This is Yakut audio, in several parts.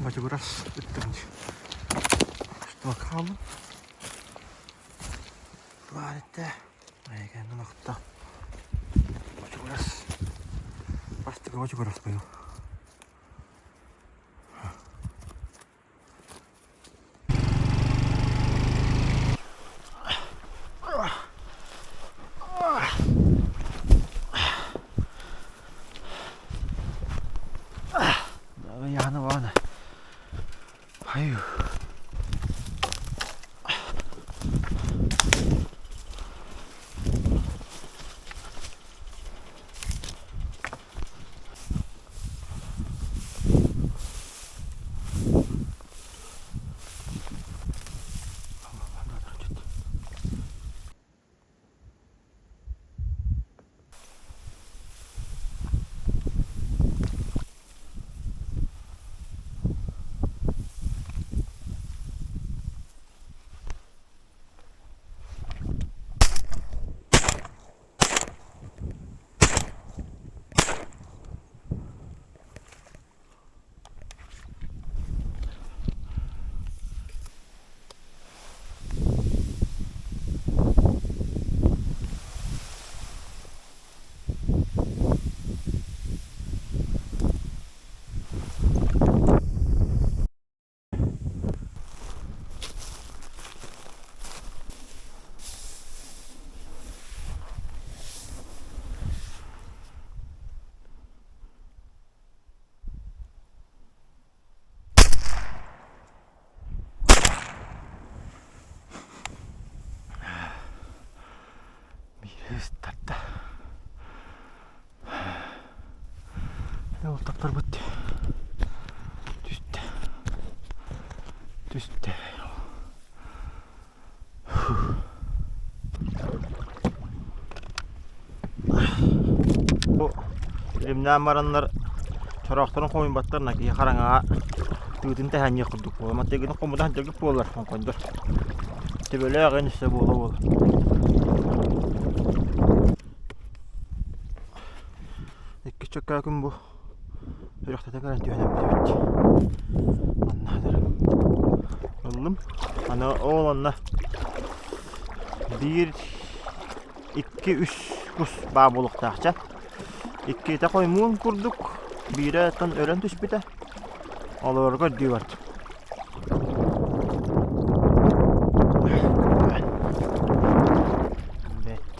Бачыгырас ыттым дии. Устубакка хааллым. Баар этэ. Эйигин охто. Бочугурас. Бастакы бочугурас быйыл. Яна вана. Аю. Биир тарта. Ол таптарбыт түстэ. Түстэ. Бу илимнээн бараннар чороохторун хомуйбаттар на киһи хараҥаҕа тыытын тэһэнниэх курдук буолар. Маттыгын хомута сылдьаргыт буолар хоҥкойдор. Төбөлөөх эн өссө буола-буола. Иккис чөккөөкүм бу үрэхтэтэ кэлэн түһэн эбит. Манна хатарым. Ыллым. Аны ол онно биир, икки, үс кус баа буолуохтаах чэ. Иккитэ хоймуун курдук, биирэ оттон өлөн түспүтэ. Олорго үрдүү бардым. Бэт.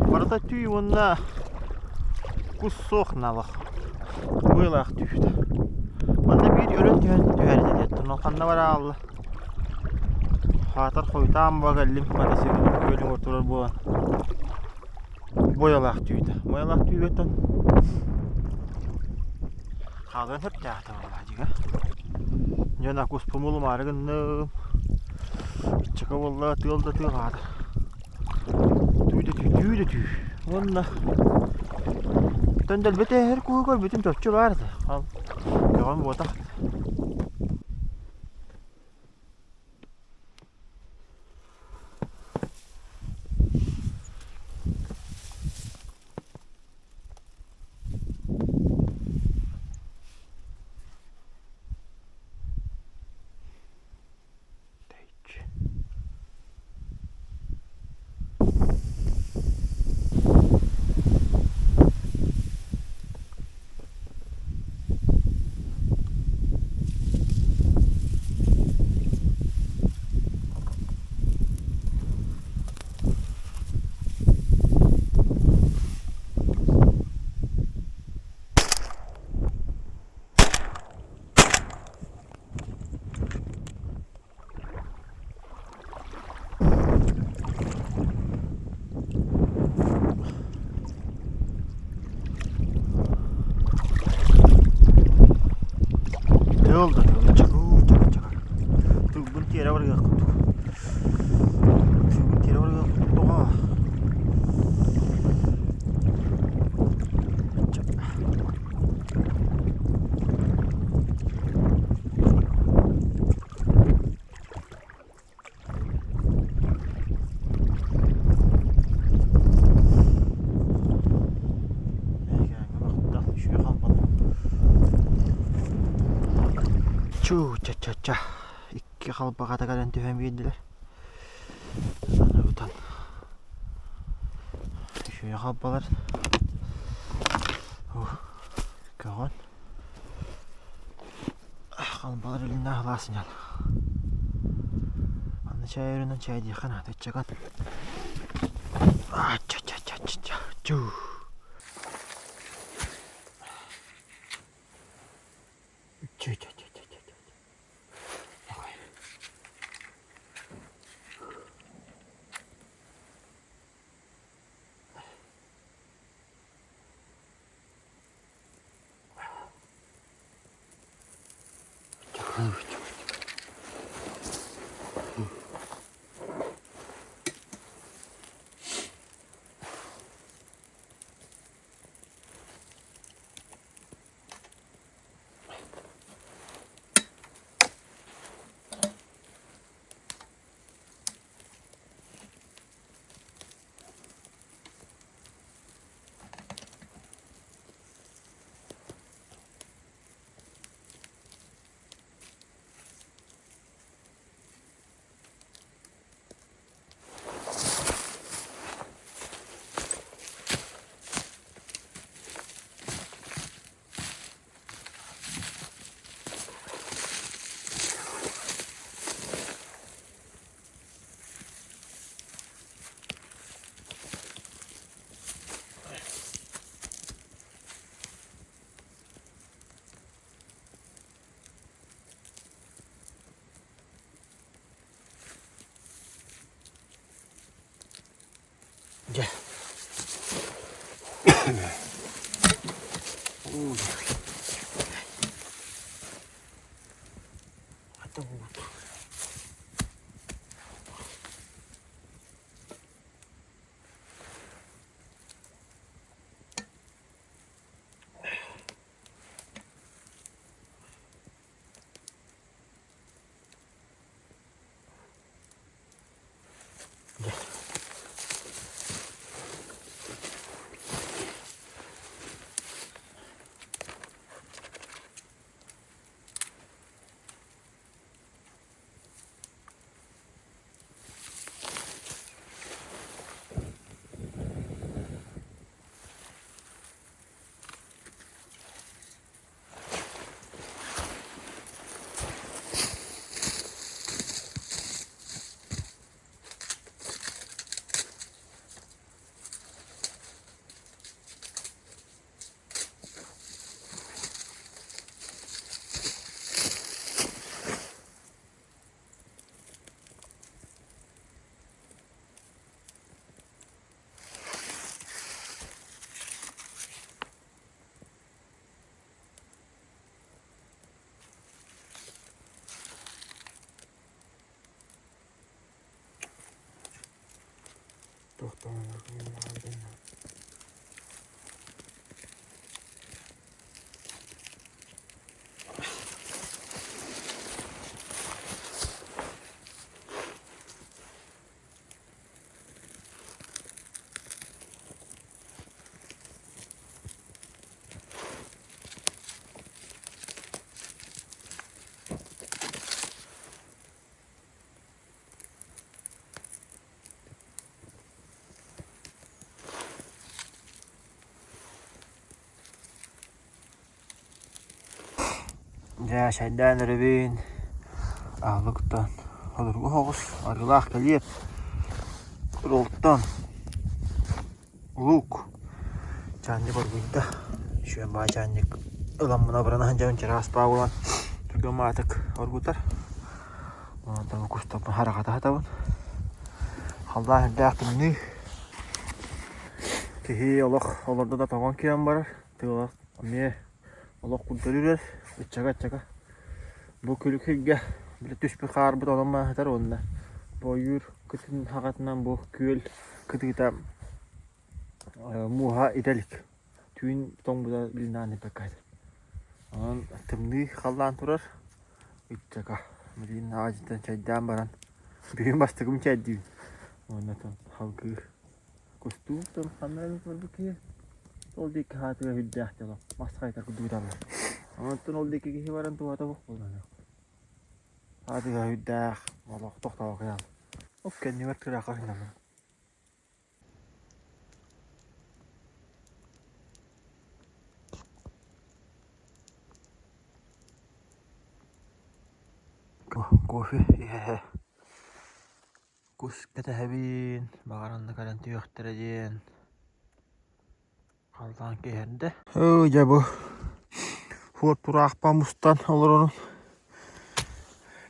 Барыта түү уонна кус суох налах. Быылаах түүтэ. Манна биир өлөн түһэн түһэр этэ диэттэн ол ханна бара хаалла. Хаатар хойутаан буола кэллим мотоциклым күөлүн ортолор буолан. Буойалаах түүтэ. Буойалаах түүгэттэн хаалыан сөптөөхтө буоллаҕа дьиҥэ. Дьон акуспун булумаары гынным. Иччэкэ буолла тыал да тыал аата. Түү да түү, түү да түү. Уонна Төндөлбөт эһэр куһу көрбүтүм чопчу баар этэ. Ал көҕөн буотах. Тэйиччи. Чуу ча-ча-ча икки халбаҕата кэлэн түһэн биэрдилэр. Аны бутан үчүгэй халбалар. Көҕөн. Халбалар илиннээх алаас ньал. Аны чай өрүнэн чайдиэххэ наада ыччакан. А-ча-ча-ча-ча-ча. Чуу. Чэ-чэ-чэ-чэ-чэ. Дьэ. Дьэ, чэйдээн эрэбин, аһылыктан холоругу соҕус арыылаах кэлиэп, роллтон лук, чаанньык оргуйда. Үчүгэй баай чаанньык ыламмын абырана сылдьабын чараас баа буолан түргэн баҕатык оргутар. Онтон кустарбын харахата сатабын. Халлаан үрдээх тымныы. Киһи олох олордо да тоҥон киирэн барар. Тыала эмиэ олох курдары үрэр, ыччака-ыччака. Бу күлүк сиргэ били түспүт хаарбыт онон маһытар уонна бу ойуур кытын хаҕатынан бу күөл кытыыта мууһа итэ илик. Түүн тоҥбута билинэҕин эппэккэ этэ. Онон тымныы халлаан турар. Ыччака билигин аҕадьыттан чэйдээн баран бүгүн бастакым чэйдиибин. Уонна салгыы Кустуур ханна эрэ көрбүт киһи ол диэки хаатыга сүрдээх дьоло мас хайытар курдук ыталлар. Онтон ол диэки киһи баран туһата суох буолан. Аатыга үрдээх олох тохтоокуйан. Ол кэннибэр тыраахха сынньанным. Кофе иһэ-иһэ кус кэтэһэбин, баҕар онно кэлэн түһүөхтэрэ диэн халлаан киэһэрдэ. Оо дьэ бу суор тураахпа мустан олорорун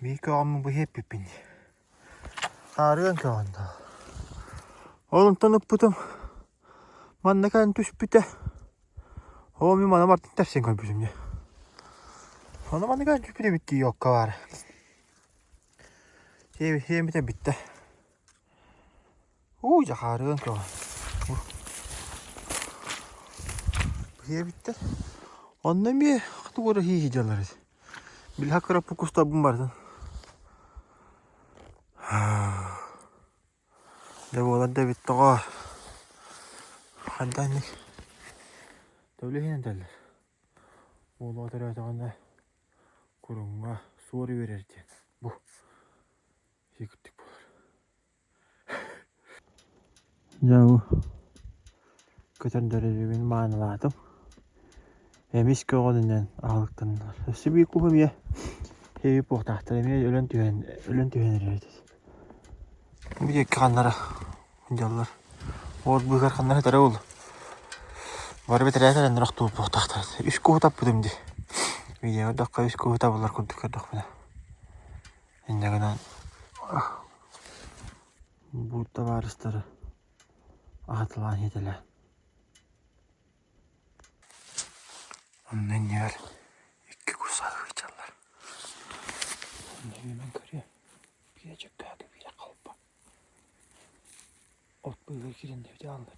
биир көҕөммүн бу иһэппиппин дии. Хаарыан көҕөн даа. Ол онтон ыппытым манна кэлэн түспүтэ. Ол мин маны бартын тэпсэн көрбүтүм дии. Ону манна кэлэн түспүт эбит дии окко баара. Сиэммитэ бүттэ. Уу дьэ хаарыан көҕөн. Сиэбиттэр. Онно эмиэ тугу эрэ хии дьаллар эти. Билһэ кыраппы кустарбын барытын. Дьэ буолар да эбит тоҕо. Хантан Төбүлэ иһинэн этэллэр. Уолуга төрөөтөҕүнэ куруҥҥа суор үөрэр диэн. Бу сиикирдик буолар. Дьэ бу көтөрдөрүбүн маанылаатым. Эмис көҕүлүнэн аһылыктаннылар. Өссө биир куһу эмиэ эбии буохтаахтар эмиэ өлөн түһэн өлөн түһэн эрэр этэ. Бу диэки ханнара дьаллар. Уот быыһыгар ханнара этэрэ буолла. Бары бэтэрээ кэлэннэр охтубут буохтаахтар. Үс куһу таппытым дии. Видеоҕа көрдөххө үс куһу табыллар курдук көрдөхпүнэ. Инньэ гынан бу табаарыстары аһатылаан иһитэлээн. Онно иннигэр икки кус аһыычаллар. Онно үөмэн көрүө. Биирэ чөккөөкө, биирэ халба. От быыһыгар киирэн эбитэ хаалла.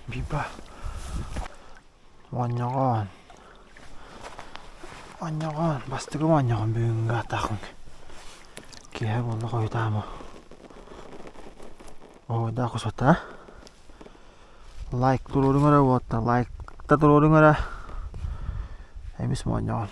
Биба Оонньоҕоон Оонньоҕоон бастакы оонньоҕон бүгүҥҥү атаҕыҥ киэһэ буолла хойутаама Оойдаах кусата лайк туруоруҥ эрэ уоттан лайкта туруоруҥ эрэ эмис моонньоҕон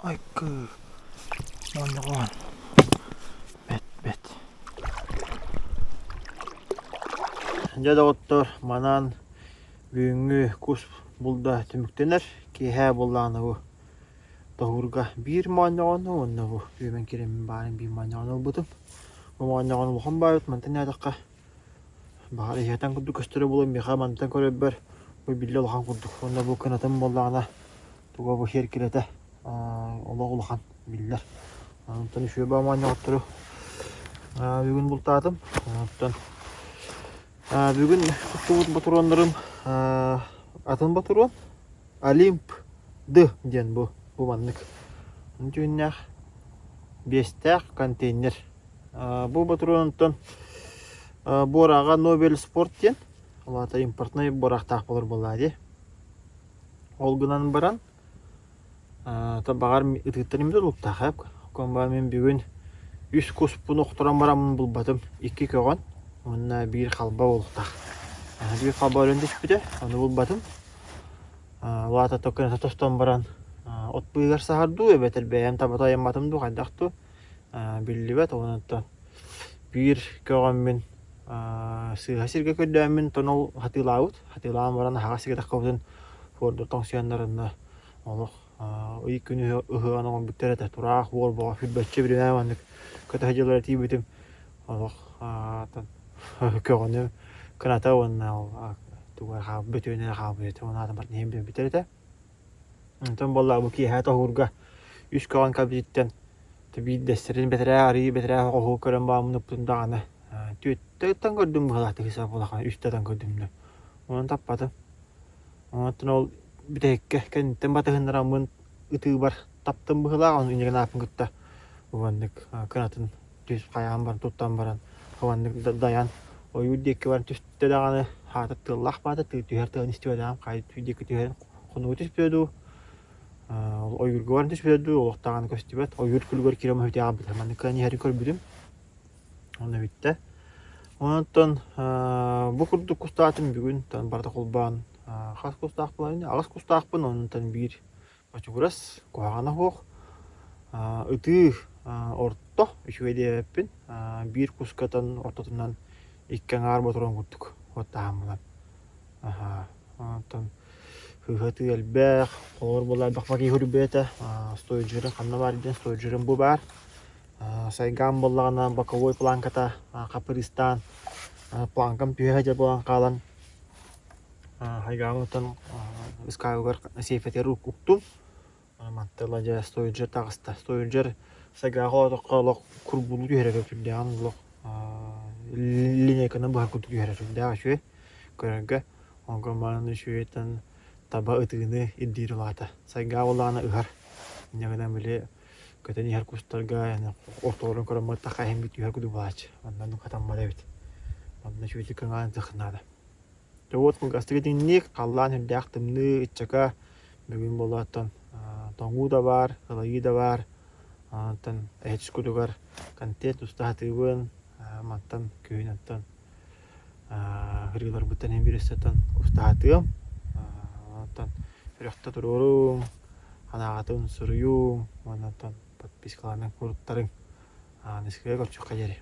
Айкы, моонньоҕон, бэт бэт. Дьэ доҕоттор, манан бүгүҥҥү кус булда түмүктэнэр. Киэһэ буоллаҕына бу тоһуурга биир моонньоҕону уонна бу үөмэн киирэммин баарын биир моонньоҕону ылбытым. Бу моонньоҕон улахан баайбыт мантан иһээтэххэ Баҕар иһэтэн курдук көстөрө буолуо миэхэ мантан көрөрбөр бу биллэ улахан курдук уонна бу кынатым буоллаҕына туга бу сиэркилэтэ олох улахан биллэр. Онтон үчүгэй баамаанньоҕоттору бүгүн бултаатым. Оттон бүгүн туттубут ботуруоннарым атын ботуруон Олимп Д диэн бу бу маннык түүннээх биэстээх контейнер Бу ботуруонтан буораҕа Нобель спорт диэн, ол аата импортнай буорахтаах буолар буоллаа дии. Ол гынан баран, Баҕар ытыыттан имитэ тутулуктаах ээ. Баар мин бүгүн үс куспун охторон бараммын булбатым. Икки көҕөн уонна биир халба буолуохтаах. Биир халба өлөн түспүтэ, ону булбатым. Улаата токкуната тостон баран от быыһыгар саһар дуу эбэтэр бэйэм табата айамматым дуу хайдах дуу биллибэт. Онон биир көҕөммүн сыыһа сиргэ көрдөөммүн тонол хатыылаабыт. Хатыылаан баран аһаҕас сиргэ таххыбытын фордор тоҥсуйаннарына олох ый күнү ыһыаҕын оҥорбуттар этэ. Тураах уол боҕо сүрбэччэ биримээ маннык көтө сылдьаллара тиийбитим. Олох көҕөнү кыната уонна ол туга хаалбыт бөтүөнэ хаалбыт этэ. Уонна аата барытын иһин билбиттэр этэ. Онтон буоллаҕа бу киэһэ тоһуурга үс көҕөн кабинеттан биирдэстэрин бэтэрээ арыый бэтэрээ хоһуу көрөн бааммын ыппытым даҕаны түөттэ көрдүм быһыылаах тыһыса буолахан үстэ ытан көрдүм да онон таппатым. Онтон ол бүтэһиккэ кэнниттэн батыһыннараммын ытыыбар таптым быһыылаах, ону инньэ гынааппын кытта маннык кынатын түс хайаан баран туттан баран маннык дайан ойуур диэки баран түстэ даҕаны хаата тыаллаах баата түһэр тыаны истибэтэҕим хайа диэки түһэрин хонууга түспүтэ дуу ойуурга баран түспүтэ дуу олох даҕаны көстүбэт ойуур күлүгэр киирэн мөһүтээҕэ маннык кыан иһэрин көрбүтүм. Онно бүттэ. Онтон бу курдук кустаатым бүгүн барыта холбоон хас кустаахпын аҕыс кустаахпын онтон биир бочугурас куһаҕана суох ытыы орто үчүгэй диэбэппин биир кускатан ортотунан икки аҥаар ботуруон курдук оттааһыммынан онтон сыыһа ытыы элбэх холобур буолла элбэх бакиһы үрбүөтэ стояджерым ханна баар диэн стояджерым бу баар Сайгаан буоллаҕына боковой планката хаппырыыстаан планкам түһэ сылдьар буолан хаалан хайгаабыттан ыскаабыгар сейфэтигэр уктум. Мантан ыла дьэ стояджер таҕыста. Стояджер сайгааҕа олоотоххо олох курбуулуу түһэрэ сүрдээҕин олох линейканы быһар курдук түһэрэ сүрдээх үчүгэй көрөргө. Онтон баран үчүгэйтэн таба ытыыны ирдиир улаата. Сайгаа буоллаҕына ыһар. Инньэ гынан били көтөн иһэр кустарга ортолорун көрөн баттахха иһин бүтүүһэр курдук буолааччы. Онно хатаммат эбит. Онно үчүгэйдик кыҥаан ытыахха наада. Дьэ вот кылгастык итинник, халлаан үрдээх тымныы, ыччака бүгүн буолааттан тоҥуу да баар, ылайыы да баар. Онтон эһэчис кутугар контент уста сатыыбын. Мантан күһүн оттон ырыаларбыттан иһин бириэстэтэн устаатыам. Онтон үрөхтө туруоруум, ханаҕатын суруйуум уонна оттон подпискаларынан куруттарыҥ. Аныскыга көрсүөххэ диэри.